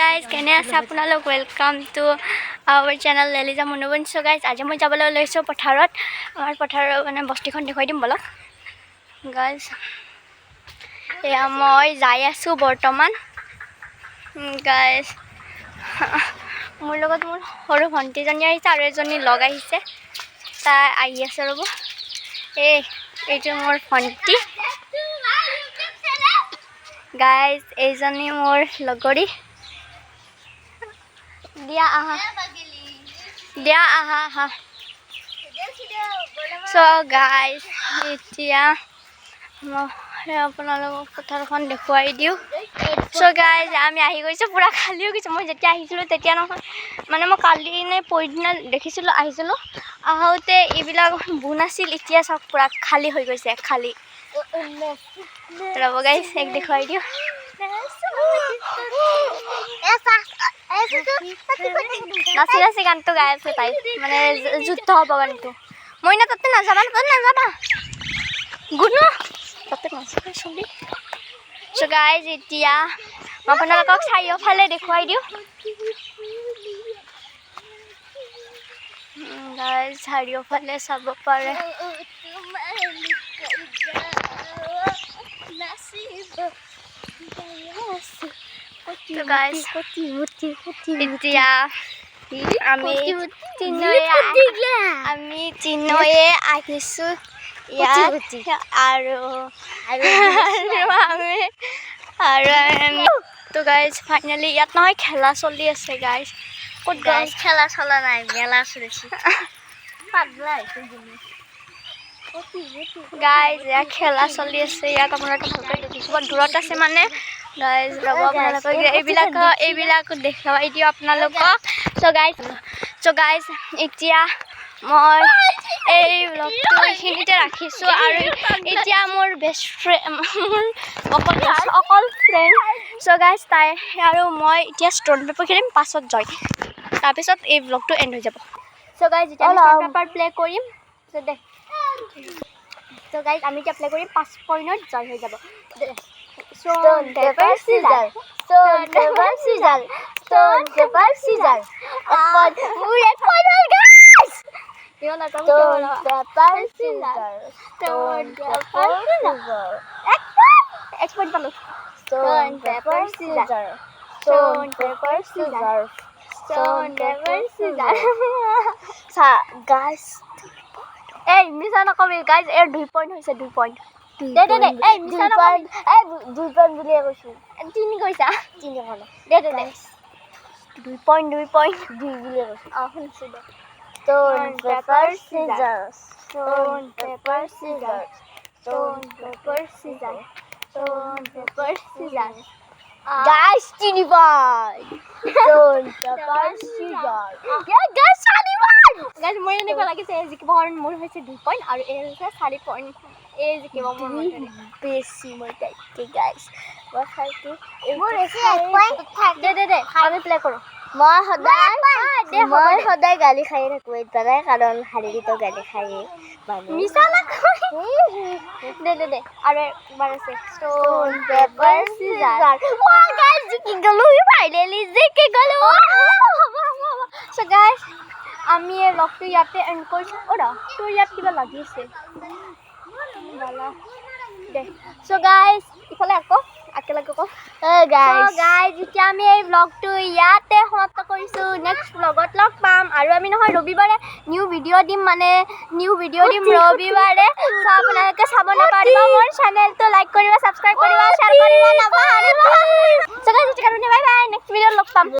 Guys, কেনে আছে আপোনালোক? Welcome to our channel Lelija মনোবন। So guys, আজি মই যাবলৈ লৈছোঁ পথাৰত। আমাৰ পথাৰৰ মানে বস্তিখন দেখুৱাই দিম, ব'লক। গাইজ, এয়া মই যাই আছোঁ বৰ্তমান। গাইজ, মোৰ লগত মোৰ সৰু ভণ্টিজনী আহিছে আৰু এজনী লগ আহিছে, তাই আহি আছে, ৰ'ব। এইটো মোৰ ভণ্টি। গাইজ, এইজনী মোৰ লগৰী। দিয়া আহা, দিয়া আহা আহা। চ' গাইজ, এতিয়া মই আপোনালোকক পথাৰখন দেখুৱাই দিওঁ। চ' গাইজ, আমি আহি গৈছোঁ, পূৰা খালী হৈ গৈছোঁ। মই যেতিয়া আহিছিলোঁ তেতিয়া নহয়, মানে মই কালি নে পৰহিদিনা দেখিছিলোঁ, আহিছিলোঁ, আহোঁতে এইবিলাক বোন আছিল। এতিয়া চাওক, পূৰা খালী হৈ গৈছে, খালী। ৰ'ব গাইজ, এক দেখুৱাই দিওঁ। নাচি নাচি গানটো গাই আছে তাই, মানে যুদ্ধ হ'ব গানটো। মইনা, তাতে নাযাবা, তাতে নাযাবা। গুণু, তাতে নাযাবা চলি। চ' গাইজ, এতিয়া মই আপোনালোকক চাৰিওফালে দেখুৱাই দিওঁ। গাইজ, চাৰিওফালে চাব পাৰে। তো গাইজ, এতিয়া আমি তিনিওয়ে আহিছোঁ ইয়াত আৰু আৰু আমি আৰু আমি তো গাইজ, ফাইনেলি ইয়াত নহয় খেলা চলি আছে। গাইজ, ক'ত গাইজ? খেলা চলা নাই, মেলা চলিছে। পাগলা হৈছে। গাইজ, ইয়াত খেলা চলি আছে। ইয়াত আপোনালোকে ভালকৈ দেখিব, দূৰত আছে মানে। গাইজ, ৰ'ব, আপোনালোকক এইবিলাক এইবিলাক দেখুৱাই দিওঁ আপোনালোকক। চ' গাইজ, এতিয়া মই এই ব্লগটো এইখিনিতে ৰাখিছোঁ। আৰু এতিয়া মোৰ বেষ্ট ফ্ৰেণ্ড, মোৰ অকল অকল ফ্ৰেণ্ড, চ' গাইজ, তাই আৰু মই এতিয়া ষ্ট'ন পেপাৰ খেলিম, পাছত জয়, তাৰপিছত এই ব্লগটো এণ্ড হৈ যাব। চ' গাইজ, এতিয়া আমি ষ্ট'ন পেপাৰ প্লে কৰিম। চ' দে। চ' গাইজ, আমি এতিয়া প্লে কৰিম, 5 পইণ্টত জয় হৈ যাব। Stone, paper, scissor. Stone, paper, scissor. Stone, paper, scissor. এক point. মোৰ এক point হ'ল, guys. Stone, paper, scissor. Stone, paper, scissor. এক পইণ্ট পালোঁ। Stone, paper, scissor. Stone, paper, scissor. Stone, paper, scissor. চা, guys. এই, মিছা নকবি। গাইজ, এই 2 পইণ্ট হৈছে, 2 পইণ্ট। দে দে দে, এই মিছা দুই নকবি। point, এই 2 point বুলিয়ে কৈছো। তিনি কৈছা। তিনি ক'লো। দে দে দে, 2 পইণ্ট, 2 পইণ্ট। দুই বুলিয়ে কৈছো। অঁ, শুনিছোঁ, দে। Stone, paper, scissors. Stone, paper, scissors. Stone, paper, scissor. Stone, paper, scissor. Guys, তিনি point. Stone, paper, scissors. Yeah, guys, চাৰি point. Guys, মোৰ এনেকুৱা লাগিছে এই জিকিব, কাৰণ মোৰ হৈছে 2 পইণ্ট আৰু এই হৈছে 4 পইণ্ট। এই জিকিব মোৰ দুই মতেৰে। বেছি মই তাইতকে, guys। মই খাইছো। মোৰ হৈছে এক point। দে দে দে, আমি প্লে কৰোঁ। মই সদায় দে, হ'ব মই দে। সদায় গালি খাই থাকো এইবাৰে, কাৰণ হাৰিলেতো গালি খায়ে মানুহ। মিছা নকবি। দে দে দে, আৰু এবাৰ আছে। Stone, paper, scissor. Wow, guys, জিকি গলো, finally জিকি গলো। চ' গাইজ, আমি এই ব্লগটো ইয়াতে এণ্ড কৰিছোঁ। অ' ৰ, তোৰ ইয়াত কিবা লাগিছে। বালা দে। চ' গাইজ, ইফালে আকৌ একেলগে কওঁ। Hey, guys. চ' গাইজ, এতিয়া আমি এই ব্লগটো ইয়াতে সমাপ্ত কৰিছোঁ। নেক্সট ব্লগত লগ পাম। আৰু আমি নহয় ৰবিবাৰে নিউ ভিডিঅ' দিম, মানে নিউ ভিডিঅ' দিম ৰবিবাৰে। চ' আপোনালোকে চাব নাপাহৰিব। মোৰ চেনেলটো লাইক কৰিব, ছাবস্ক্ৰাইব কৰিব, শ্বেয়াৰ কৰিব নাপাহৰিব। চ' গাইজ, এতিয়া কাৰণে বাই বাই, নেক্সট ভিডিঅ'ত লগ পাম।